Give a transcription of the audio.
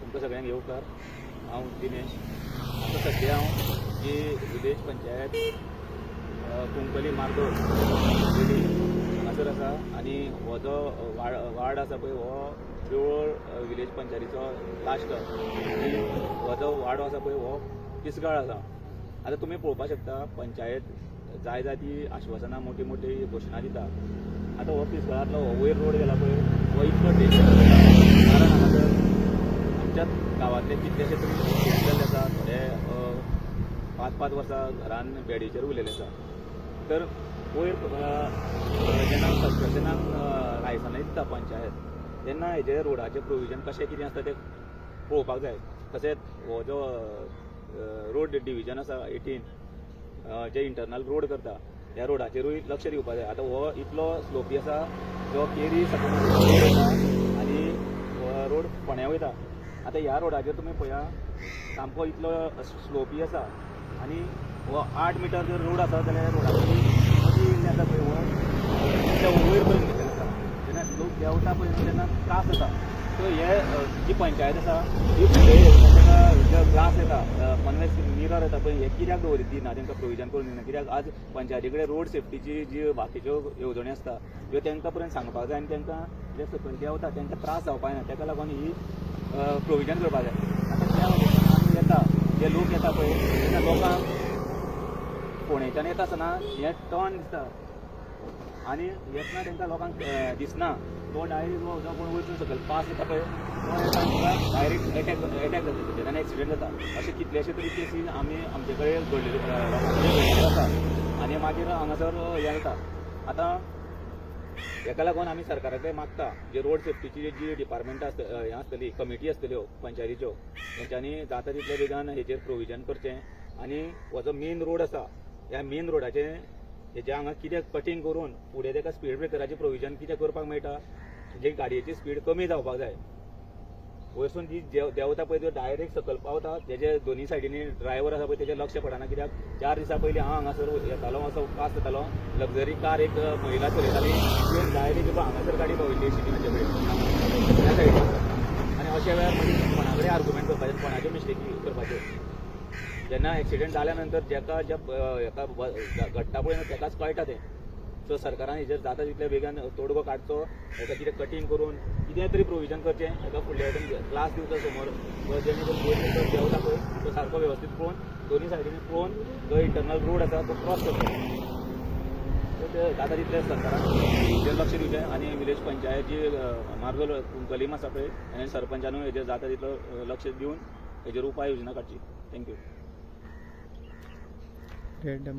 तुमकां सगळ्यांक येवकार. हांव दिनेश. आतां सद्या हांव जी विलेज पंचायत कुंकली मार्दोळ हांगासर आसा आनी हो जो वार्ड आसा पळय, हो पिवळ विलेज पंचायतीचो लास्ट आनी हो जो वाडो आसा पळय, हो पिसगाळ आसा. आतां तुमी पळोवपाक शकता, पंचायत जाय जाय ती आश्वासनां, मोठी मोठी घोशणा दिता. आतां हो पिसगाळांतलो हो वयर रोड गेला पळय, हो इतलो डेंजर, कारण हांगासर आमच्याच गांवांतले कितलेशे तरी एक्सिडंट जाल्ले आसा. थोडे 5-5 वर्सां घरान बेडीचेर उरलेले आसा. तर वयर जेन्ना कन्स्ट्रक्शनाक लायसनां दिता पंचायत, तेन्ना हेजे रोडाचें प्रोविजन कशें कितें आसता तें पळोवपाक जाय. तशेंच हो जो रोड डिविजन आसा 18, जे इंटरनल रोड करता, ह्या रोडाचेरूय लक्ष दिवपाक जाय. आतां हो इतलो स्लोपी आसा, जो केरी साकून रोड वयता आनी हो रोड फोंड्या वयता. आतां ह्या रोडाचेर तुमी पळया, सामको इतलो स्लोपी आसा आनी हो 8 मिटर जर रोड आसा जाल्यार रोडाची मदीं येयल्ले आसा पळय, हो इतल्या वयर पर्यंत घेतलेलो आसा. जेन्ना लोक देंवता पळय न्हू, तेन्ना त्रास जाता. सो हे जी पंचायत आसा ती फुडें तांकां जे ग्लास येता, कॉन्वेक्स मिरर येता पळय, हे कित्याक दवरी दिना, तांकां प्रोविजन करून दिना कित्याक? आज पंचायती कडेन रोड सेफ्टीची जी बाकीच्यो येवजण्यो आसता, त्यो तांकां पर्यंत सांगपाक जाय आनी तांकां जे सकयल देंवता तांकां त्रास जावपाक जायना, ताका लागून ही प्रोविजन करपाक जाय. आतां त्या वटेच्यान आमी येता, जे लोक येता पळय, तेन्ना लोकांक फोंडेच्यान येता आसतना हें टर्न दिसता आनी येतना तांकां लोकांक दिसना. तो डायरेक्ट जो कोण वयसून सकयल पास येता पळय, तो येता आनी डायरेक्ट एटॅक एटॅक जाता तेचेर आनी एक्सिडंट जाता. अशे कितलेशे तरी केसी आमी आमचे कडेन घडलेले, लोकां कडेन घडलेल्यो आसा आनी मागीर हांगासर हें जाता. आतां हेका लागून आमी सरकारा कडेन मागता, जे रोड सेफ्टीची जी डिपार्टमेंटां आसत, हें आसतली, कमिटी आसतल्यो पंचायतीच्यो, तेंच्यांनी जाता तितले बेगान हेचेर प्रोविजन करचें आनी हो जो मेन रोड आसा, ह्या मेन रोडाचें हेजे हांगा कितें कटींग करून फुडें तेका स्पीड ब्रेकराचें प्रोविजन कितें करपाक मेळटा, जे गाडयेची स्पीड कमी जावपाक जाय. वयरसून जी देंवता पळय, त्यो डायरेक्ट सकयल पावता. तेजे दोनी सायडींनी ड्रायव्हर आसा पळय, तेजें लक्ष पडना कित्याक? 4 दिसां पयलीं हांव हांगासर येतालो, असो पास जातालो, लक्झरी कार एक महिला चलयताली, ती डायरेक्ट हांगासर गाडी पावयल्ली सिटीनाचे कडेन, त्या सायडीन. आनी अशा वेळार मागीर कोणा कडेन आर्ग्युमेंट करपाचें, कोणाच्यो मिस्टेकी करपाच्यो? जेन्ना एक्सिडंट जाल्या नंतर जेका ज्या हेका घडटा पळय न्हू, तेकाच कळटा तें. सो सरकारान हेजेर जाता तितल्या बेगान तोडगो काडचो. हेका कितें कटींग करून कितें तरी प्रोविजन करचें. हेका फुडल्या वटेन ग्लास दिवचो समोर, जेणे करून वयर सकयल देंवता पळय, तो सारको वेवस्थीत पळोवन, दोनी सायडीनी पळोवन जो इंटरनल रोड आसा तो क्रॉस करतलो. सो ते जाता तितलें सरकारान हेजेर लक्ष दिवचें आनी विलेज पंचायत जी मार्दोल कुंकलीम आसा पळय, आनी सरपंचानूय हेजेर जाता तितलो लक्ष दिवन हेजेर उपाय योजना काडची. Thank you. Random.